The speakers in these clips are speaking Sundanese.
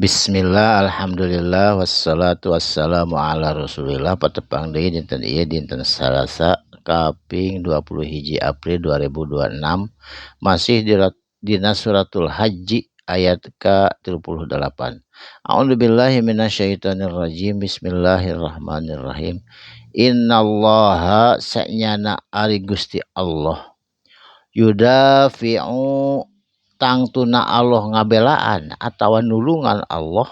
Bismillah, alhamdulillah, wassalatu wassalamu ala rasulillah. Patepang deui dinten ieu, dinten Salasa kaping 21 April 2026, masih di dina suratul Haji ayat ka-38. A'udzubillahi minasyaitonirrajim. Bismillahirrahmanirrahim. Innallaha, sanyana ari Gusti Allah, yudafi'u, tangtuna Allah ngabelaan atawa nulungan Allah,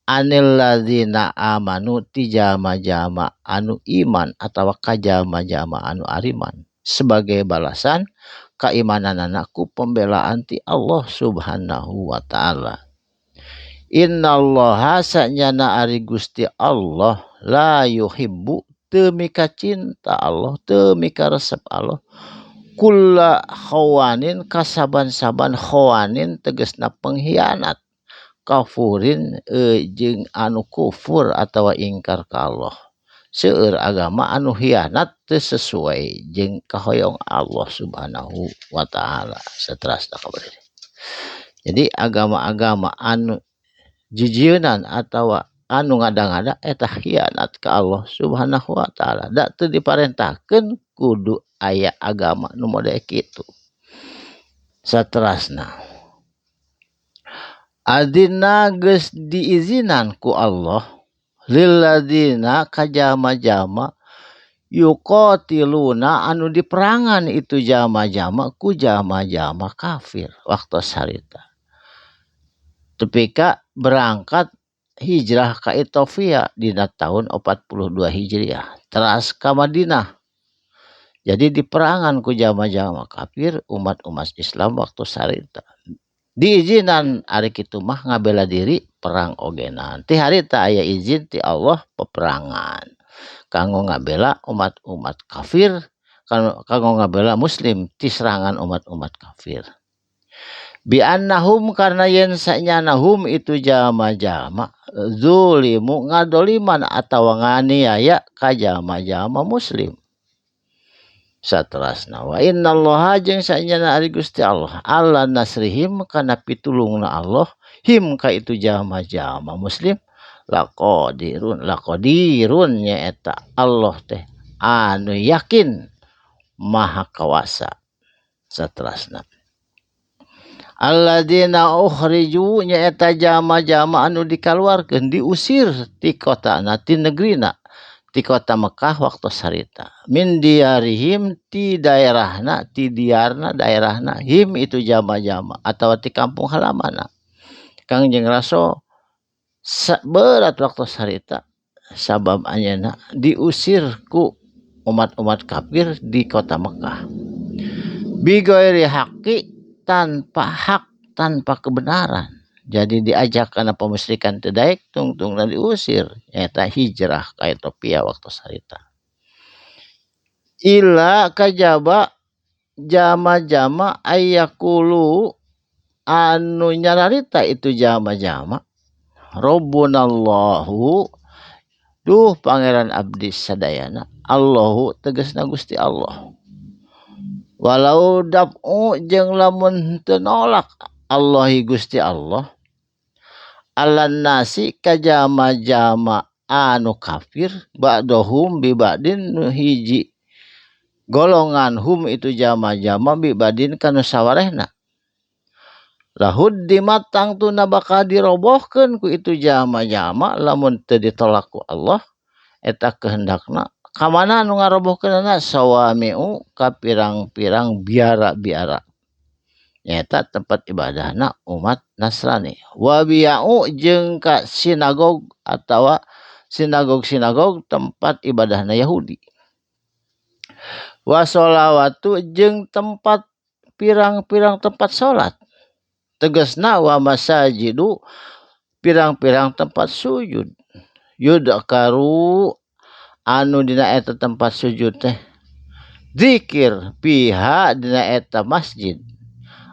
anil ladzina amanu, ti jalma-jalma anu iman atawa ka jalma-jalma anu ariman, sebagai balasan keimananana ku pembelaan ti Allah Subhanahu wa Ta'ala. Innallaha, sanyana ari Gusti Allah, la yuhibbu, teu mika cinta Allah, teu mika resep Allah, kulla khawanin, kasaban-saban, khawanin tegesna pengkhianat, kafurin, jeung anu kufur atawa ingkar ka Allah. Seueur agama anu hianat, teu sesuai jeung kahoyong Allah Subhanahu wa Ta'ala. Saterasna kabar. Jadi agama-agama anu jijieunan atawa anu ngada-ngada eta khianat ka Allah Subhanahu wa Ta'ala. Da teu diparentahkeun kudu aya agama nu model kitu. Saterasna, adzina, geus diizinan ku Allah, lilladzina, ka jalma-jalma, yuqatiluna, anu diperangan itu jalma-jalma ku jalma-jalma kafir waktu harita tepi ka berangkat hijrah ka Ethiopia dina tahun 42 Hijriah, teras ka Madinah. Jadi diperangan ku jalma-jalma kafir umat-umat Islam waktu harita. Diizinan ari kitu mah ngabela diri, perang ogenan. Ti harita aya izin ti Allah peperangan kanggo ngabela umat-umat kafir, kanggo ngabela muslim ti serangan umat-umat kafir. Bi annahum, karena yen sanyana hum itu jalma-jalma, zulimu, ngadoliman atawa nganiaya ka jalma-jalma muslim. Saterasna, wa innallaha, jeung sanyana ari Gusti Allah, ala nasrihim, kana pitulungna Allah, him, ka itu jalma-jalma muslim, laqadirun, laqadirun, nyaeta Allah teh anu yakin maha kawasa. Saterasna, alladzina ukhriju, nyaeta jalma-jalma anu dikaluarkeun, diusir ti kotana, ti negerina, ti kota Mekah waktu harita, min diarihim, ti daerahna, ti diarna, daerahna, him itu jalma-jalma, atau ti kampung halamana. Kangjeng Rasul berat waktu harita sabab anjeunna diusir ku umat-umat kafir di kota Mekah, bighairi haqqi, tanpa hak, tanpa kebenaran. Jadi diajak karena pemusyrikan teu daek, tungtungna diusir, nyata hijrah ka Ethiopia waktu harita. Illa, kajaba jalma-jalma, ayyaqulu, anu nyararita itu jalma-jalma, robbunallahu, duh pangeran abdi sadayana, Allahu, tegasna Gusti Allah. Walau daf'u, jeung lamun teu nolak Allahi Gusti Allah, alan nasi, ka jalma-jalma anu kafir, ba'dahum biba'din, nu hiji golongan hum itu jalma-jalma, biba'din, kanu sawarehna, lahuddimat, tangtuna bakal dirobohkeun ku itu jalma-jalma lamun teu ditolak ku Allah eta kehendakna. Ka mana anu ngarobohkeunana? Sawami'u, ka pirang-pirang biara-biara, nyaeta tempat ibadahna umat Nasrani, wa biya'u, jeung ka sinagog atawa sinagog-sinagog tempat ibadahna Yahudi, wa sholawatu, jeung tempat pirang-pirang tempat salat, tegasna wa masajidu, pirang-pirang tempat sujud, yudkaru, anu dina eta tempat sujud teh zikir, fiha, dina eta masjid,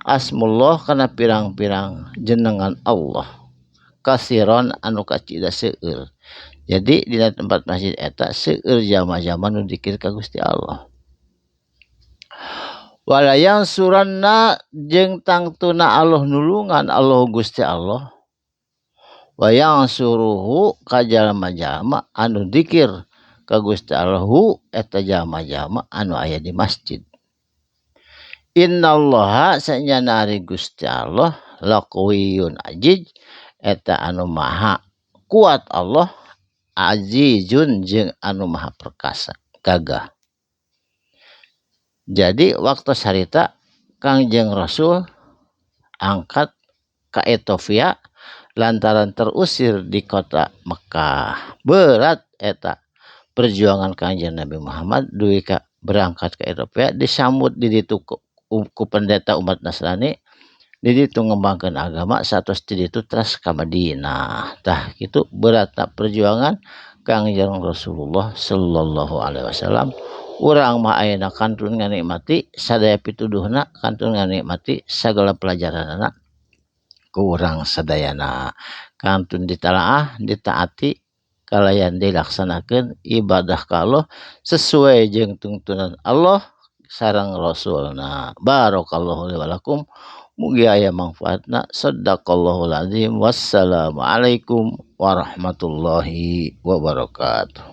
asmullah, kana pirang-pirang jenengan Allah, kasiron, anu kacida seueur. Jadi dina tempat masjid eta seueur jalma-jalma nu zikir ka Gusti Allah. Wala yansuranna, jeung tangtuna Allah nulungan, Allah Gusti Allah. Wa yansuruhu ka jalma-jalma anu dzikir ka Gusti Allahu eta jalma-jalma anu aya di masjid. Innallaha sanyana ari Gusti Allah laqawiyyun aziz eta anu maha kuat Allah azizun jeung anu maha perkasa gagah. Jadi waktu harita Kangjeng Rasul angkat ka Ethiopia lantaran terusir di kota Mekah. Berat eta perjuangan Kangjeng Nabi Muhammad dugi ka berangkat ke Ethiopia disambut di ditu ku pendeta umat Nasrani di ditu ngembangkeun agama satos di ditu teras ka Madinah. Tah kitu beratna perjuangan Kangjeng Rasulullah sallallahu alaihi wasallam. Urang mah ayeuna kantun nganikmati sadaya pituduhna, kantun nganikmati sagala pelajaranana ku urang sadayana. Kantun ditalaah, ditaati, kalayan dilaksanakeun ibadah ka Allah sesuai jeung tuntunan Allah sareng Rasulna. Barakallahu li wa lakum. Mugi aya manfaatna. Sadaqallahul azim. Wassalamualaikum warahmatullahi wabarakatuh.